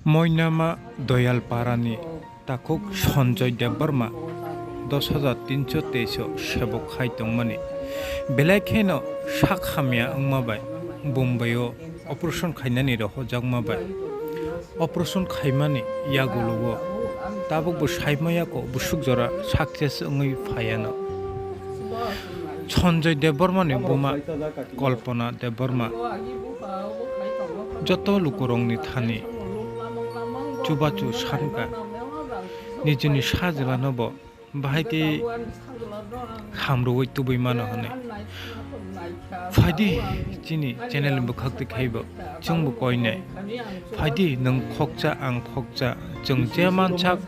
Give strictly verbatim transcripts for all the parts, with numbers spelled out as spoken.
Moinama Doyalparani takhuk Sanjoy Debbarma dos hajar tinso teis o sebok khai tongmani, belai kheno sak hamya wngma bai Bombay o operation khainani rohojakma bai operation khaimani yagulo o tabukbo saimaya kho busuk jora success wngwi phaiano. Sanjoy Debbarmani buma Kalpana Debbarma joto lukurokni thani chubachu sankha, nijini sajlano bo bahai khe hamrwui tubui mano hwnwi. Phaidi chini channel ni bwkhak twi khaibo chwngbo koinai. Phaidi nwng khokcha ang khokcha, chwng je mansak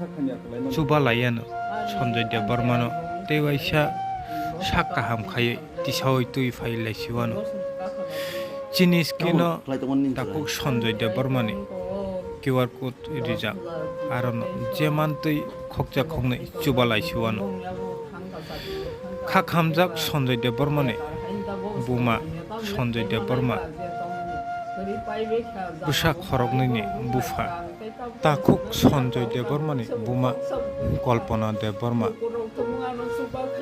chuba laiano Sanjoy Debbarmano tei waisa sak kaham khaiwi tisaui twi phai laisiwano. Chini screen o takhuk Sanjoy Debbarmani Q R code rijak, arono je mantwi khokcha khoknwi chuba laisiwano. Kha khamjak Sanjoy Debbarmani buma Sanjoy Debbarma bwsa khoroknwini bupha. Takhuk Sanjoy Debbarmani buma Kalpana Debbarma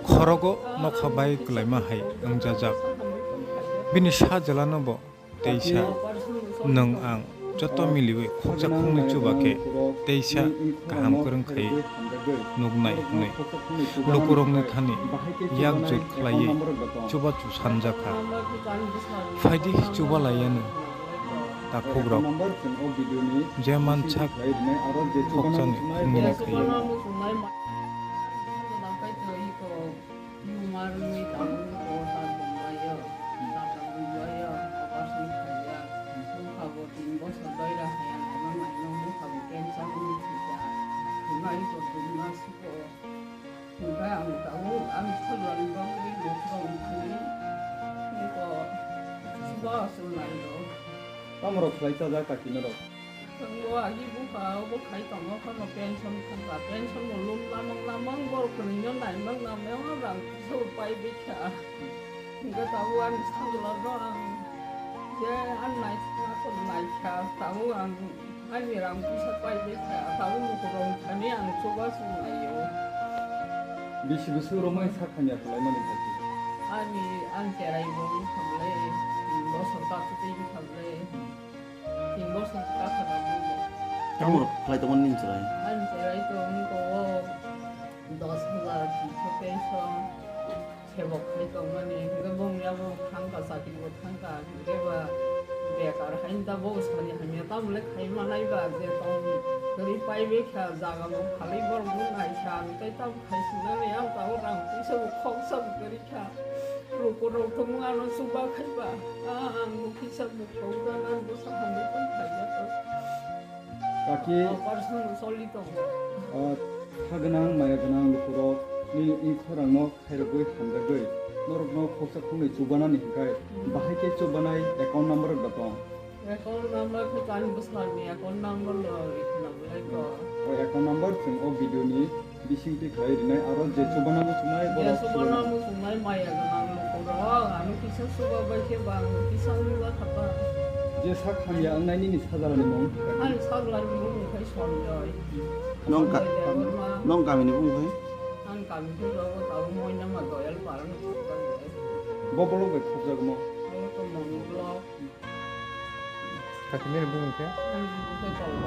khorogo nokha bai kwlaima hai wngjajak. Bini sajlano bo teisa nwng ang joto miliwi khokcha khoknwi chuba khe teisa kaham kwrwng khaiwi nuknai hwnwi lukurokni thani yak jut khlaiwi chubachu sanjakha. Phaidi chuba laiano takhukrok je mansak khokchani hwnwi khaiwi. Nungmarwi tabuk o ta tonglaio, ta tonglaio, operation khaijak. Bupha bo tin bosor doira haya naima naima, bupha bo cancer wngwi thwijak. Hwnwi bo dukma suko. Hwnba ang tabuk ani sajlani bagwi lukurok thangwi eko chuba achuk naio. Tamorok khlai chajak kaki norok? Tongo agi bupha obo khai tongo, khorokno pension thangkha, pension bo lum lamang lamang borok kwnwi no naimang naimang rang kisa bo pai bikha. Hingke tabuk ani sajla no ang je ani naisingma kok naikha, tabuk ang ani rang kisa pai bikha, tabuk lukurok thani ang chubachu naio. Bisi bwswk romwi sak hamya khlaimani kaki? Ani ang cherai bo wngkha bwle, tin bosor kachutwi wngkha bwle. Tin bosor kha kha da bumbo. Tamo khlai tongo nini chwrai? Ani chwrai to wngko o dos hajar tinso teiso. Sebok khai tongmani, hingke bong yabo thangka, chakri bo thangka, hingke ba bekar hain da bo sani hamya tamo le khai manai ba je tong kwrwi pai bekha jaga bo khalai borok bo naikha, hingke tamo khai sinani ang tamo rang puisa bo khoksa bo kwrwi kha. Lukurok thwngmung ano chuba khaiba. Ah, ang bo kisa bo kok gana bo sa hambai tong khaijak. Kaki, operation soli tongo. Ah, kha gwnang, maya gwnang lukurok ni, ni khorang no khairogwi hamjagwi norok no khoksa khoknwi chubanani hinkhai, hmm, bahai khe chubanai account number rok da tong? Account number khe ani bwskango ni account number no rwkha na belai kok. O account number chwng o video ni bising twi khlai rinai, aro je chubana muchungnai borok je chubana muchungnai maya gwnang lukurok, ano kisa chuba bai khe ba ang kisa wngya kha ba. Je sak hamya wngnai nini sajla ni mung? Ani sajla ni mung khe Sanjoy. Nong ka-, Sanjoy Debbarma. Nong kami ni mung khe? Ang kami khe rogo tabo Moinama Doyal Para ni khukjak. Bo bolong bai khukjak mo? Bo to Moni block. Kaki nini bumung khe? Ani bumung khe Kalpana.